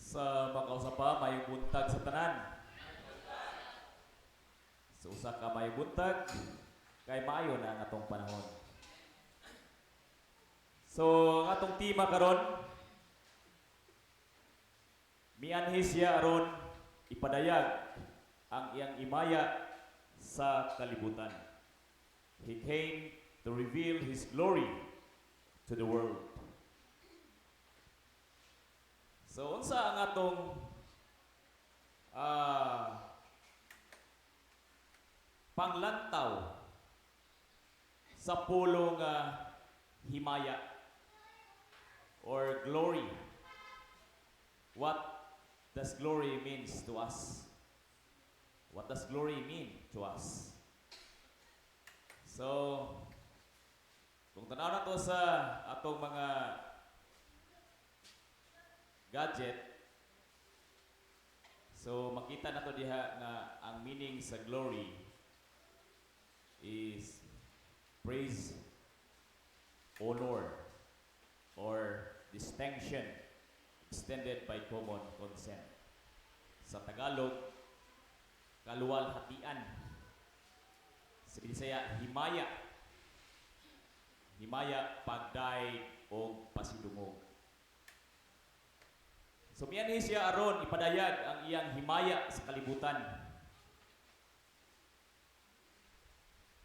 Sa makausa pa, mayong buntag sa tanan. Sa usa ka mayong buntag, kay maayo na ang atong panahon. So, ang atong tema karon, mianhi siya aron ipadayag ang iyang himaya sa kalibutan. He came to reveal His glory to the world. So unsa ang atong panglantaw sa pulong nga himaya or glory? What does glory means to us? What does glory mean to us? So, kung tanaw na to sa atong mga gadget, so makita na to diha nga ang meaning sa glory is praise, honor, or distinction extended by common consent. Sa Tagalog, kaluwalhatian. Sa Bisaya, himaya. Himaya, pagdayeg o pasidungog. So mianhi siya aron ipadayag ang iyang himaya sa kalibutan.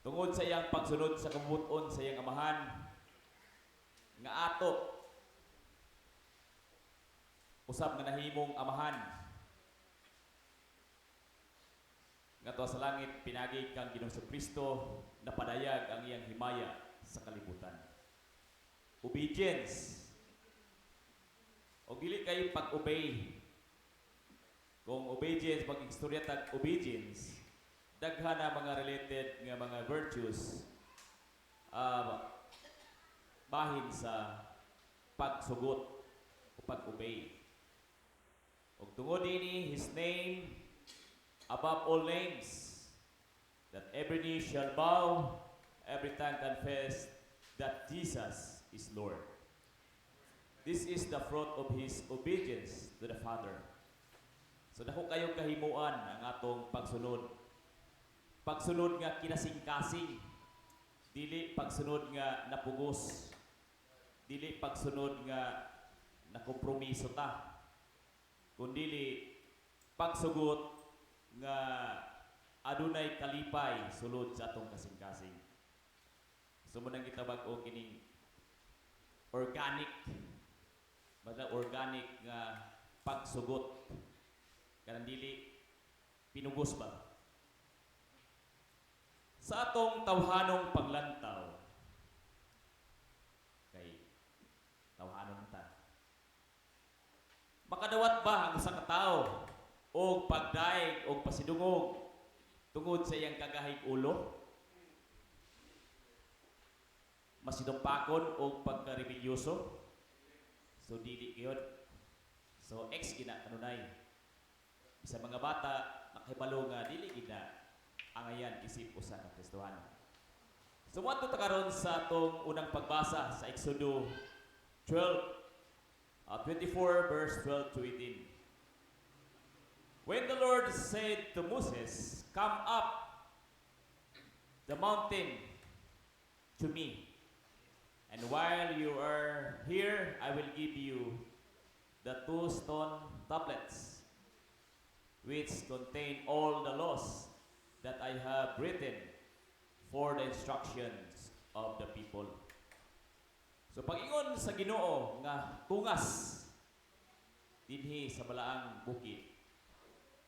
Tungod sa iyang pagsunod sa kabubut-on sa iyang Amahan nga ato usab nga nahimong Amahan nga sa langit, pinagi kang Ginoong Kristo napadayag ang iyang himaya sa kalibutan. Obedience. O dili kay pag-obey. Kung obedience, pag istorya tag obedience, daghan na mga related nga mga virtues bahin sa pagsugot o pag-obey. Ug tungod dinhi, His name above all names, that every knee shall bow, every tongue confess that Jesus is Lord. This is the fruit of His obedience to the Father. So dako kayong kahimuan ang atong pagsunod. Pagsunod nga kinasingkasing, dili pagsunod nga napugos, dili pagsunod nga nakompromiso ta, kundili pagsugot nga adunay kalipay sulod sa atong kasing-kasing. So mao nang gitawag og kining organic, basta organic nga pagsugot, kanang dili pinugos ba. Sa atong tawhanong paglantaw, kay tawhanon ta, makadawat ba ang usa ka tawo og pagdaig og pasidungog tungod sa iyang kagahig ulo, masinumpakon og pagkarebelyoso? So dili gyud. So ex gina kanunay sa mga bata nakahibalo nga dili gid na angayan isip usa ka Kristohano. So moadto ta karon sa atong unang pagbasa sa Exodo 12 24 verse 12 to 18. When the Lord said to Moses, "Come up the mountain to me, and while you are here, I will give you the two stone tablets, which contain all the laws that I have written for the instructions of the people." So pag-ingon sa Ginoo nga tungas dinhi sa balaang bukid,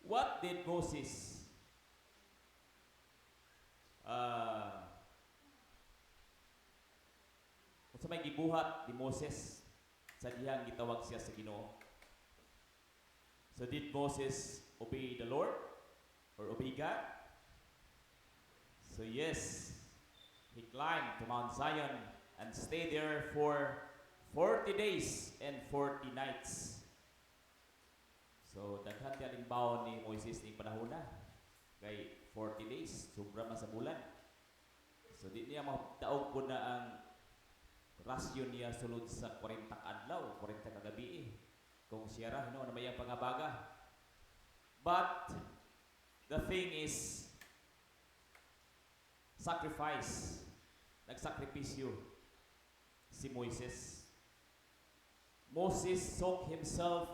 what did Moses unsa may gibuhat ni Moses sa dihang gitawag siya sa Ginoo? So did Moses obey the Lord or obey God? So yes, he climbed to Mount Zion and stayed there for 40 days and 40 nights. So daghan ti alimbaon ni Moises ning panahon na. Kay 40 days, sobra man sa bulan. So di niya madaog po na ang rasyon niya sulod sa 40 ka adlaw, 40 ka gabi. Kung siya ra, no, na may ang pangabaga. But the thing is, sacrifice. Nagsakripisyo si Moises. Moses soaked himself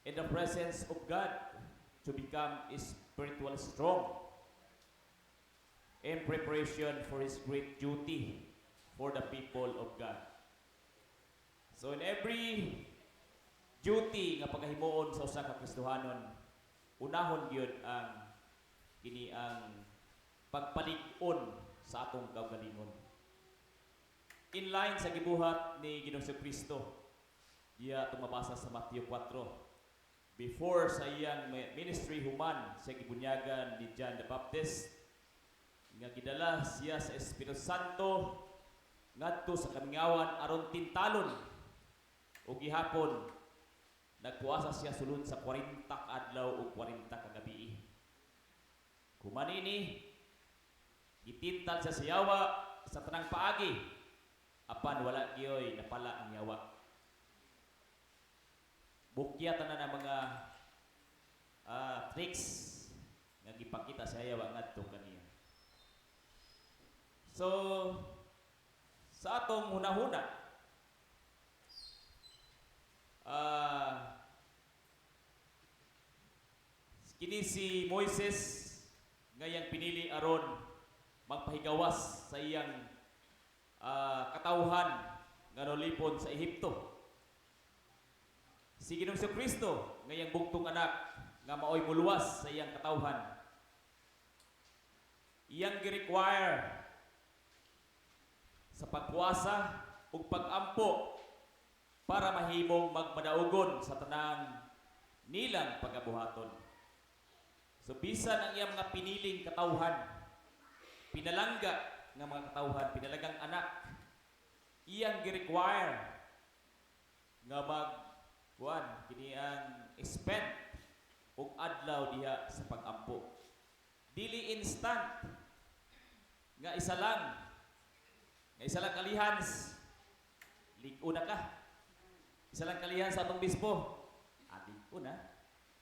in the presence of God to become spiritually strong in preparation for his great duty for the people of God. So in every duty nga pagahimuon sa usa ka Kristohanon, unahon gyud ang kini ang pagpalig-on sa atong kaugalingon. In line sa gibuhat ni Ginoong Kristo, diya atong mabasa sa Matthew 4. Before sa iyang ministry human, siya gibunyagan ni John the Baptist, nga gidala siya sa Espiritu Santo ngadto sa kamingawan aron tintalon, ug gihapon nagpuasa siya sulod sa 40 ka adlaw ug 40 ka gabi. Human ini, gitintal siya sa yawa sa tanang paagi, apan wala gyoy napala ang yawa. Bukya tanan ang mga tricks nga gipakita sa yawa ngadto kaniya. So sa atong hunahuna, kini si Moises nga iyang pinili aron magpahigawas sa iyang katawhan nga nolipon sa Ehipto. Si Ginoong Kristo nga iyang bugtong anak nga maoy muluwas sa iyang katawhan. Iyang gi-require sa pagpuasa ug pagampo para mahimong magmadaugon sa tanang nilang pagabuhaton. So bisan ang iyang mga piniling katawhan, pinalangga nga mga katawhan, pinalagang anak, iyang gi-require nga mag kuan kini ang spend og adlaw diha sa pagampo. Dili instant nga isa lang kalihans, lig-o na ka. Isa lang kalihan sa atong bispo. Ah, lig-o na.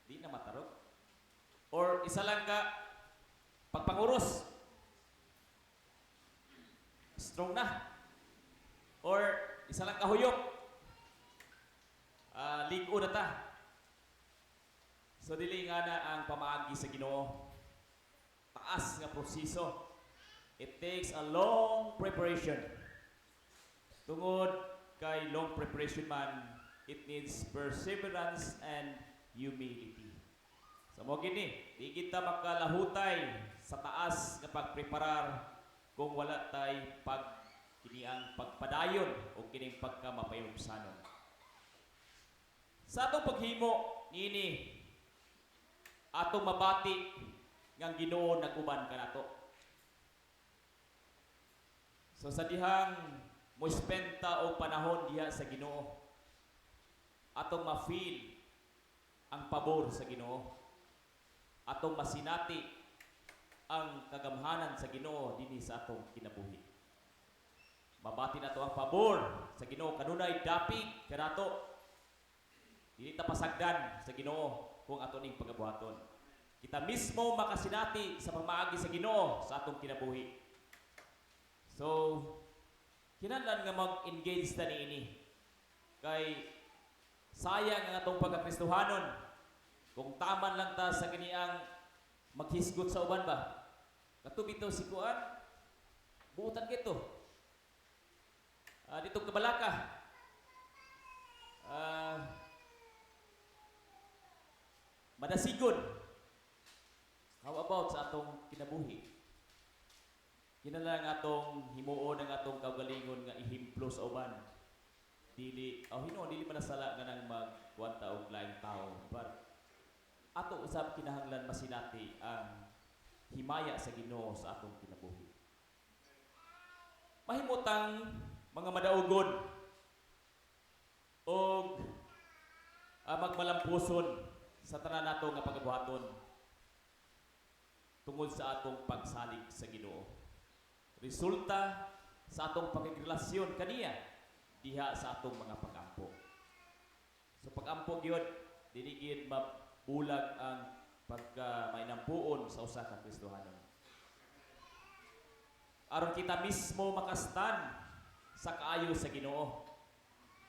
Di na matarog. Or isa lang ka pagpanguros. Strong na. Or isa lang kahuyop. Ah, lig-o na ta. So dili nga na ang pamaagi sa Ginoo. Taas nga proseso. It takes a long preparation. Tungod kay long preparation man, it needs perseverance and humility. Sa mo gini, di kita makalahutay sa taas nga pagpreparar kung wala tay pag kini ang pagpadayon o kining pagkamapayubsanon. Sa atong paghimo niini, atong mabati nga ang Ginoo nag-uban kanato. So sa dihang mo spend ta og panahon diha sa Ginoo, atong ma-feel ang pabor sa Ginoo. Atong masinati ang kagamhanan sa Ginoo dinhi sa atong kinabuhi. Mabati nato ang pabor sa Ginoo kanunay dapig kanato. Dili ta pasagdan sa Ginoo kung ato ning pagabuhaton. Kita mismo makasinati sa pamaagi sa Ginoo sa atong kinabuhi. So, kinahanglan nga mag-engage ta niini. Kay sayang ang atong pagkakristohanon kung taman lang ta sa kiniang maghisgot sa uban ba. Kato bitaw si kuan, buutan kito. Dito kabalaka. Madasigon. How about sa atong kinabuhi? Kinahanglan ang atong himuon ang atong kaugalingon nga ehemplo sa uban. Dili, oh, hinuon dili man nasala nga nang magkuwanta og laing tao, but ato usab kinahanglan masinati ang himaya sa Ginoo sa atong kinabuhi. Mahimutang mga madaugon og magmalampuson sa tanan nato nga pagabuhaton tungod sa atong pagsalig sa Ginoo. Resulta sa atong pakigrelasyon kaniya diha sa atong mga pagampo. So pag-ampo gyud, dili gyud mabulag ang pagka mainampuon sa usa ka Kristohanon. Aron kita mismo makastan sa kaayo sa Ginoo.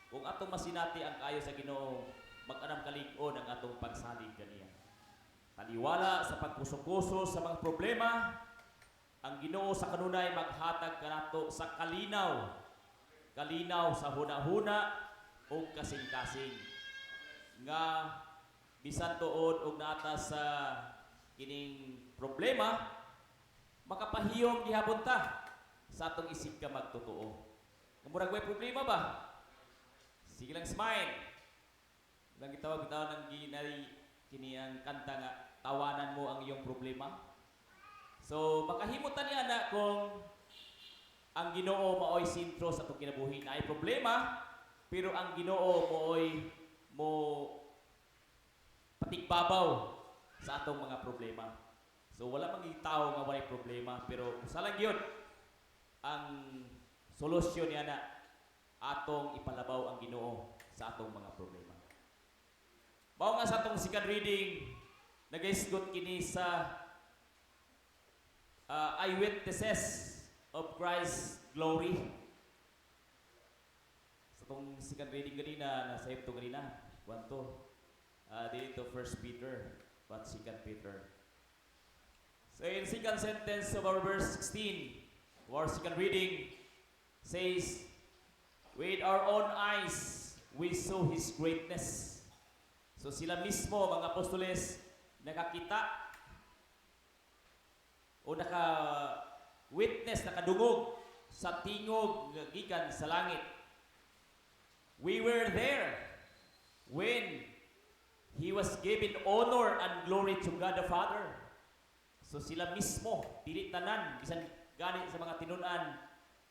Kung atong masinati ang kaayo sa Ginoo, mag-anam kalig-on ang atong pagsalig kaniya. Taliwala sa pagkuso-kuso sa mga problema, ang Ginoo sa kanunay maghatag kanato sa kalinaw. Kalinaw sa huna-huna ug kasing-kasing. Nga bisan tuod og naa ta sa kining problema, makapahiyom gihapon ta sa atong isig ka magtotoo. Nga murag way problema ba? Sige lang, smile. Lang gitawag bitaw ng ginay kini ang kanta nga "Tawanan Mo ang Iyong Problema." So makahimo ta niya na kung ang Ginoo maoy sentro sa atong kinabuhi. Naay problema, pero ang Ginoo maoy mo patigbabaw sa atong mga problema. So wala mang tao nga walay problema, pero usa lang gyud ang solusyon niya na atong ipalabaw ang Ginoo sa atong mga problema. Mao nga sa atong second reading, nagaisgot kini sa eyewitnesses of Christ's glory. Sa atong second reading ganina, nasa to ganina, kwanto, dito First Peter, but Second Peter. So in second sentence of our verse 16, our second reading says, "With our own eyes, we saw His greatness." So sila mismo, mga apostoles, nakakita o naka-witness, nakadungog sa tingog nga gikan sa langit. "We were there when He was given honor and glory to God the Father." So sila mismo, dili tanan, bisan gani sa mga tinun-an,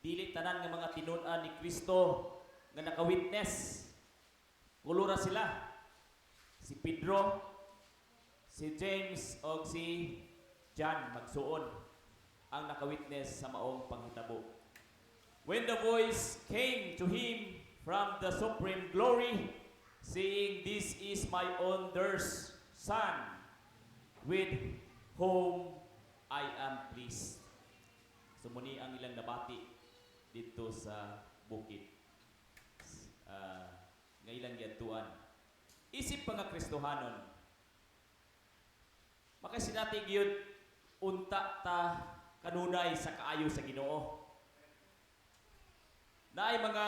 dili tanan nga mga tinun-an ni Kristo nga naka-witness. Kulo ra sila. Si Pedro, si James, o si John magsuon ang naka-witness sa maong panghitabo. "When the voice came to him from the supreme glory, saying, 'This is my own dear Son, with whom I am pleased.'" So muni ang ilang nabati dito sa bukid nga ilang giadtuan. Isip pa nga Kristohanon, makasinati gyud unta ta kanunay sa kaayo sa Ginoo. Naay mga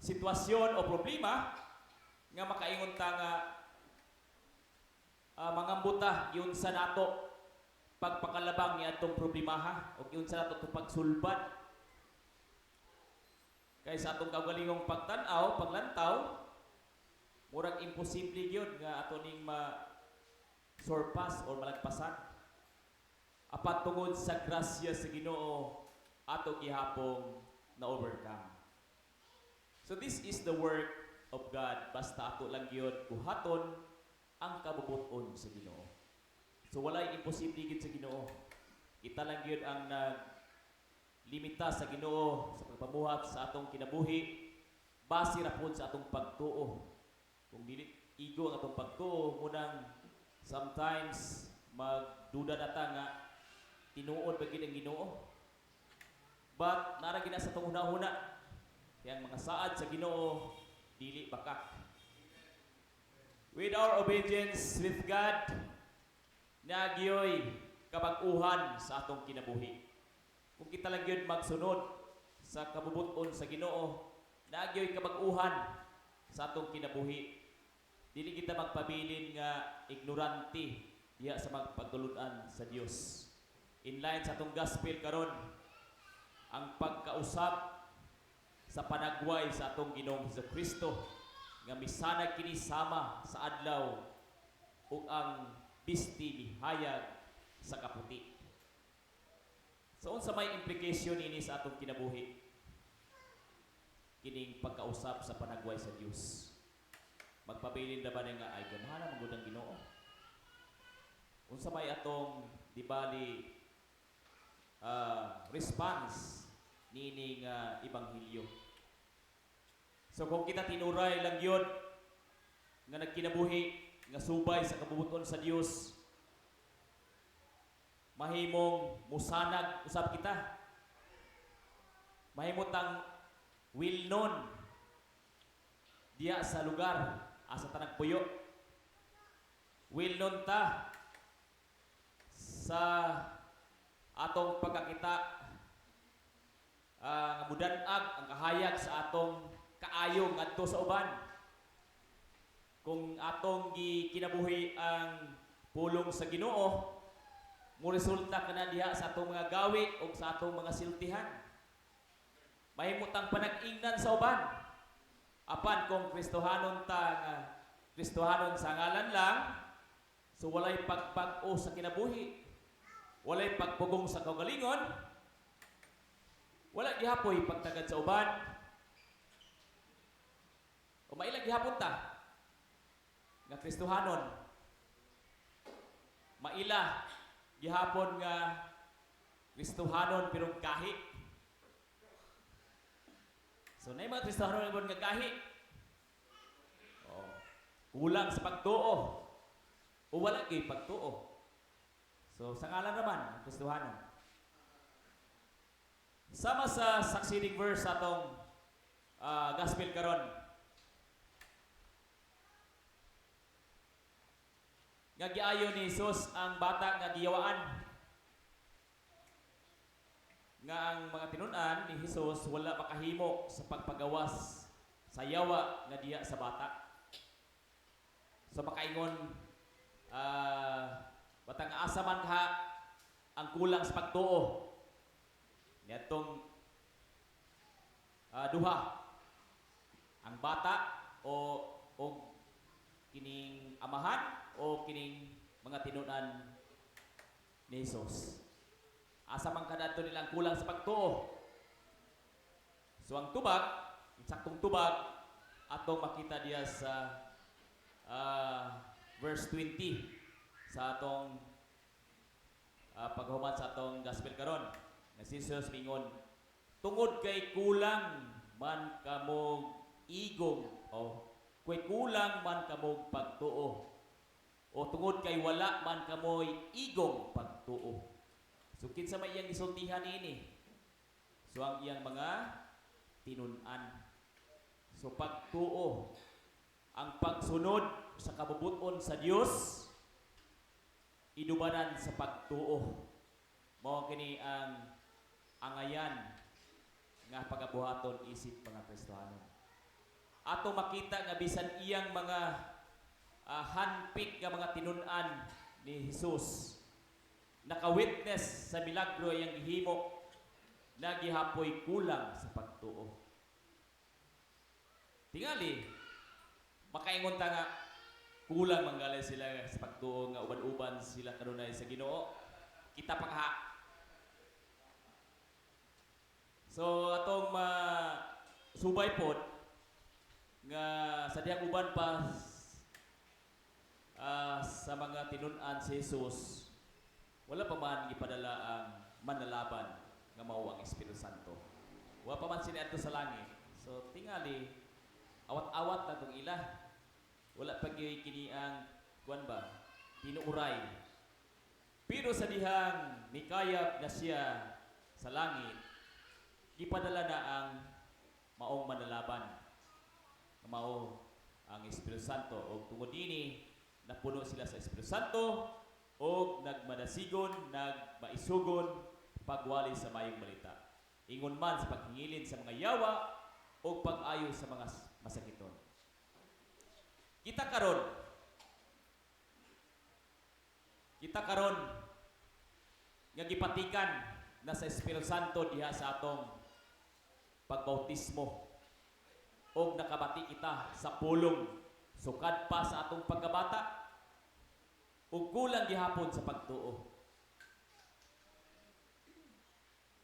sitwasyon o problema nga makaingon ta nga mangambuta giunsa nato pagpakalabang ni atong problemaha o giunsa nato itong pagsulbad. Kay sa atong kaugalingong pagtan-aw, paglantaw, murag imposible gyud nga ato ning ma surpass or malagpasan. Apan tungod sa grasya sa Ginoo, ato gihapong na overcome. So this is the work of God, basta ato lang gyud buhaton ang kabubut-on sa Ginoo. So walay imposible gid sa Ginoo. Kita lang gyud ang nag limita sa Ginoo sa pagpamuhat sa atong kinabuhi base ra pod sa atong pagtuo. Kung dili igo ang atong pagtuo, munang sometimes magduda na ta nga tinuod ba gid ang Ginoo. But nara gina sa atong hunahuna. Kaya ang mga saad sa Ginoo dili bakak. With our obedience with God, nagyoy kabag-uhan sa atong kinabuhi. Kung kita lang yun magsunod sa kabubut-on sa Ginoo, nagyoy kabag-uhan sa atong kinabuhi. Dili kita magpabilin nga ignorante diha sa magpagtulun-an sa Dios. In line sa atong gospel karon, ang pagkausap sa panagway sa atong Ginoong Hesus Kristo nga misanag kini sama sa adlaw ug ang bisti mihayag sa kaputi. So unsa may implication ini sa atong kinabuhi? Kining pagkausap sa panagway sa Dios. Magpabilin na ba ni nga ay gamhanan man gud ang Ginoo? Unsa may atong di bali response niining ebanghelyo? So kung kita tinuray lang yun Nga nagkinabuhi nga subay sa kabubut-on sa Dios, mahimong musanag usab kita. Mahimo tang well known diya sa lugar asa ta nagpuyo. Well known ta sa atong pagkakita nga mudan-ag ang kahayag sa atong kaayo ngadto sa uban. Kung atong gikinabuhi ang pulong sa Ginoo, mo resulta kana diha sa atong mga gawi o sa atong mga siltihan. Mahimo tang panag-ingnan sa uban. Apan kung Kristohanon ta nga Kristohanon sa ngalan lang, so walay pagpag-o sa kinabuhi. Walay pagpugong sa kaugalingon. Wala gihapoy pagtagad sa uban. O maila gihapon ta nga Kristohanon. Maila gihapon nga Kristohanon pero gahi. So na mga Kristohanon nga gahi. Oh, kulang sa pagtuo. O wala gyud pagtuo. So sa ngalan naman ang Kristohanon. Sama sa succeeding verse sa atong gospel karon. Nga giayo ni Jesus ang bata nga giyawaan. Nga ang mga tinun-an ni Jesus wala makahimo sa pagpagawas sa yawa nga diha sa bata. So makaingon batang asa man ka ang kulang sa pagtuo niadtong duha, ang bata o og kining amahan o kining mga tinun-an ni Jesus. Asa man kadto nilang kulang sa pagtuo? So ang tubag, ang saktong tubag, atong makita diya sa verse 20 sa atong paghuman sa atong gospel karon. Nga si Jesus mingon, "Tungod kay kulang man kamog igong o kay kulang man kamog pagtuo," o tungod kay wala man kamoy igong pagtuo. So kinsa may iyang gisultihan niini? So ang iyang mga tinun-an. So pagtuo, ang pagsunod sa kabubuton sa Dios, idubanan sa pagtuo. Mao kini ang angayan nga pagabuhaton isip mga Kristohanon. Ato makita nga bisan iyang mga handpick nga mga tinun-an ni Jesus naka-witness sa milagro iyang gihimo, nagihapoy kulang sa pagtuo. Tingali, makaingon ta nga kulang manggalay sila sa pagtuo nga uban-uban sila kanunay sa Ginoo. Kita pa ha. So atong subay pod nga sa dihang uban pa sa mga tinun-an si Jesus, wala pa man gipadala ang manlalaban nga mao ang Espiritu Santo. Wala pa man sila adto sa langit. So tingali awat-awat na tong ila. Wala pa gyud kini ang kuan ba, tinuuray. Pero sa dihang mikayap na siya sa langit, gipadala na ang maong manlalaban nga mao ang Espiritu Santo, og tungod dini napuno sila sa Espiritu Santo og nagmadasigon, nagmaisugon pagwali sa mayong balita. Ingon man sa paghingilid sa mga yawa o pag-ayo sa mga masakiton. Kita karon nga gipatikan na sa Espiritu Santo diha sa atong pagbautismo og nakabati kita sa pulong sukad pa sa atong pagkabata ug kulang gihapon sa pagtuo.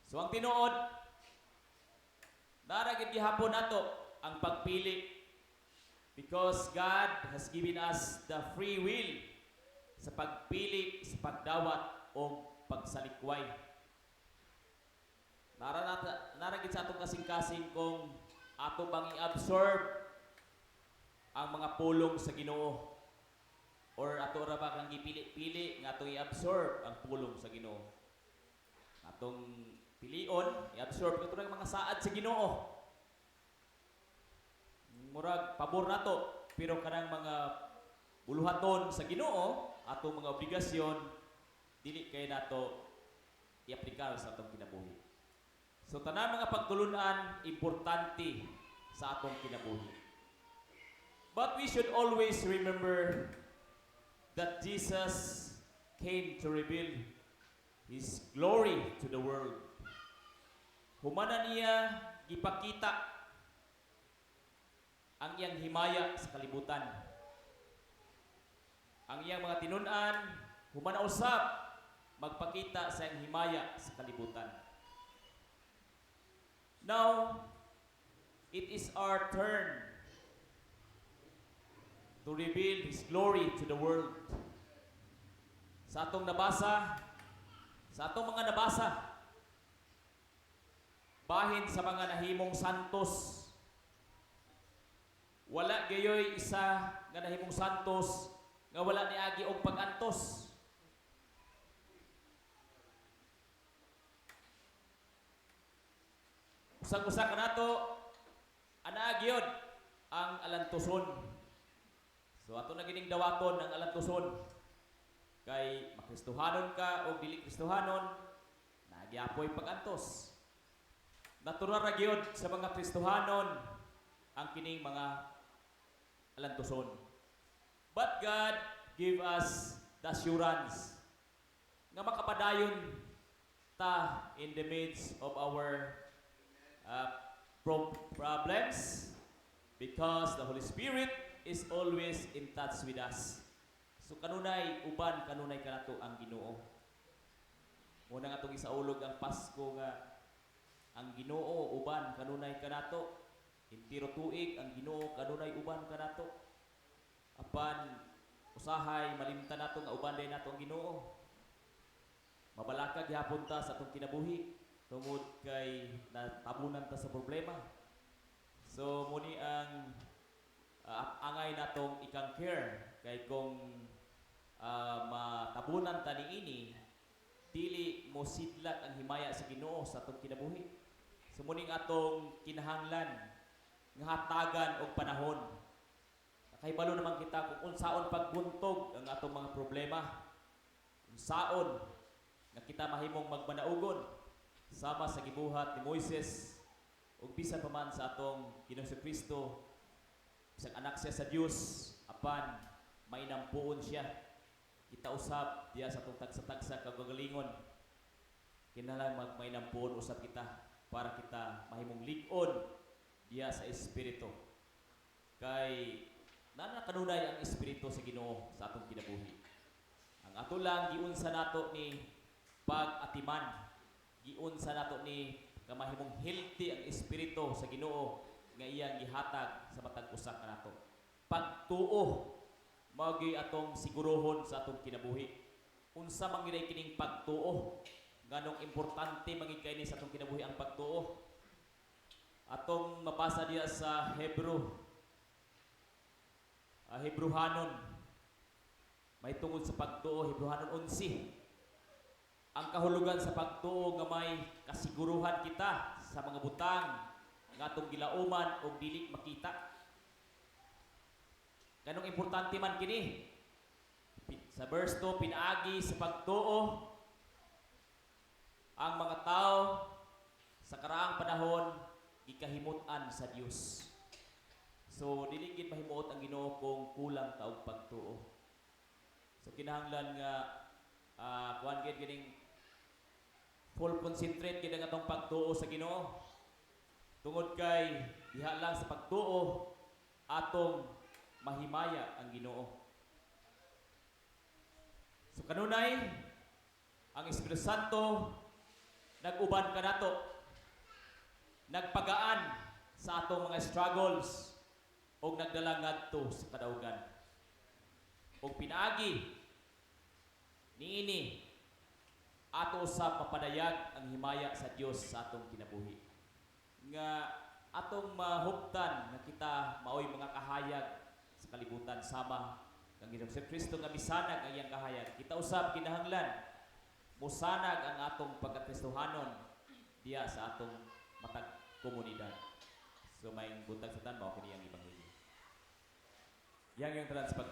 So ang tinuod, nara gid gihapon nato ang pagpili because God has given us the free will sa pagpili, sa pagdawat o pagsalikway. Nara gid sa atong kasing-kasing kung ato bang i-absorb ang mga pulong sa Ginoo? Or ato ra ba kang gipili-pili nga atong i-absorb ang pulong sa Ginoo? Atong pilion, i-absorb kato mga saad sa Ginoo. Murag pabor nato, pero kanang mga buluhaton sa Ginoo, atong mga obligasyon, dili kay nato i-aplikar sa atong kinabuhi. So tanan mga pagtulunan, importante sa atong kinabuhi. But we should always remember that Jesus came to reveal His glory to the world. Humana niya gipakita ang iyang himaya sa kalibutan. Ang iyang mga tinun-an, humana usab magpakita sa iyang himaya sa kalibutan. Now, it is our turn to reveal His glory to the world. Sa atong nabasa, sa atong mga nabasa, bahin sa mga nahimong santos, wala gayoy isa nga nahimong santos nga wala niagi og pag-antos. Usag-usa kanato anaa gyud ang alantuson. So ato na gining dawaton ang alantuson. Kay makristohanon ka o dili Kristohanon, nagyapoy pag-antos. Natural ra gyud sa mga Kristohanon ang kining mga alantuson. But God give us the assurance nga makapadayon ta in the midst of our problems because the Holy Spirit is always in touch with us. So kanunay uban kanunay kanato ang Ginoo. Muna nga atong isaulog ang Pasko nga ang Ginoo uban kanunay kanato. Intiro tuig ang Ginoo kanunay uban kanato. Apan usahay malimtan nato nga uban day nato ang Ginoo. Mabalaka gihapon ta sa atong kinabuhi tungod kay natabunan ta sa problema. So muni ang angay natong i-conquer kay kung matabunan ta niini, dili mo sidlak ang himaya sa Ginoo sa atong kinabuhi. So muning atong kinahanglan nga hatagan og panahon. Nakahibalo naman kita kung unsaon pagbuntog ang atong mga problema. Unsaon nga kita mahimong magmanaugon sama sa gibuhat ni Moises ug bisan pa man sa atong Ginoong Kristo, bisag anak siya sa Dios, apan mainampuon siya. Kita usab diya sa atong tagsa-tagsa kagagalingon, kinahanglan magmainampuon usab kita para kita mahimong lig-on diya sa espiritu, kay naa kanunay ang espiritu sa Ginoo sa atong kinabuhi. Ang ato lang, giunsa nato ni pag-atiman, giunsa nato ni nga mahimong healthy ang espiritu sa Ginoo nga iyang gihatag sa matag usa kanato. Pagtuo mao gyud atong siguruhon sa atong kinabuhi. Unsa man gyud ay kining pagtuo? Nganong importante man gyud kay ni sa atong kinabuhi ang pagtuo? Atong mabasa diya sa Hebrew, Hebrehanon, may tungod sa pagtuo, Hebrehanon 11. Ang kahulugan sa pagtuo nga may kasiguruhan kita sa mga butang nga atong gilauman og dili makita. Ganong importante man kini? Sa verse 2, pinaagi sa pagtuo ang mga tao sa karaang panahon gikahimut-an sa Dios. So dili gid mahimuot ang Ginoo kung kulang ta og pagtuo. So kinahanglan nga kuan gid kining full concentrate gid ang atong pagtuo sa Ginoo. Tungod kay diha lang sa pagtuo atong mahimaya ang Ginoo. So kanunay ang Espiritu Santo nag-uban kanato, nagpagaan sa atong mga struggles og nagdala ngadto sa kadaugan. Og pinaagi niini ato sa mapadayag ang himaya sa Dios sa atong kinabuhi. Nga atong mahuptan nga kita maoy mga kahayag sa kalibutan sama kang Ginoong Kristo nga misanag ang iyang kahayag. Kita usab kinahanglan musanag ang atong pagkakristohanon diya sa atong matag komunidad. So maayong buntag sa tanan, mao kini ang ebanghelyo. Yang yung tanan sa pagpalihok.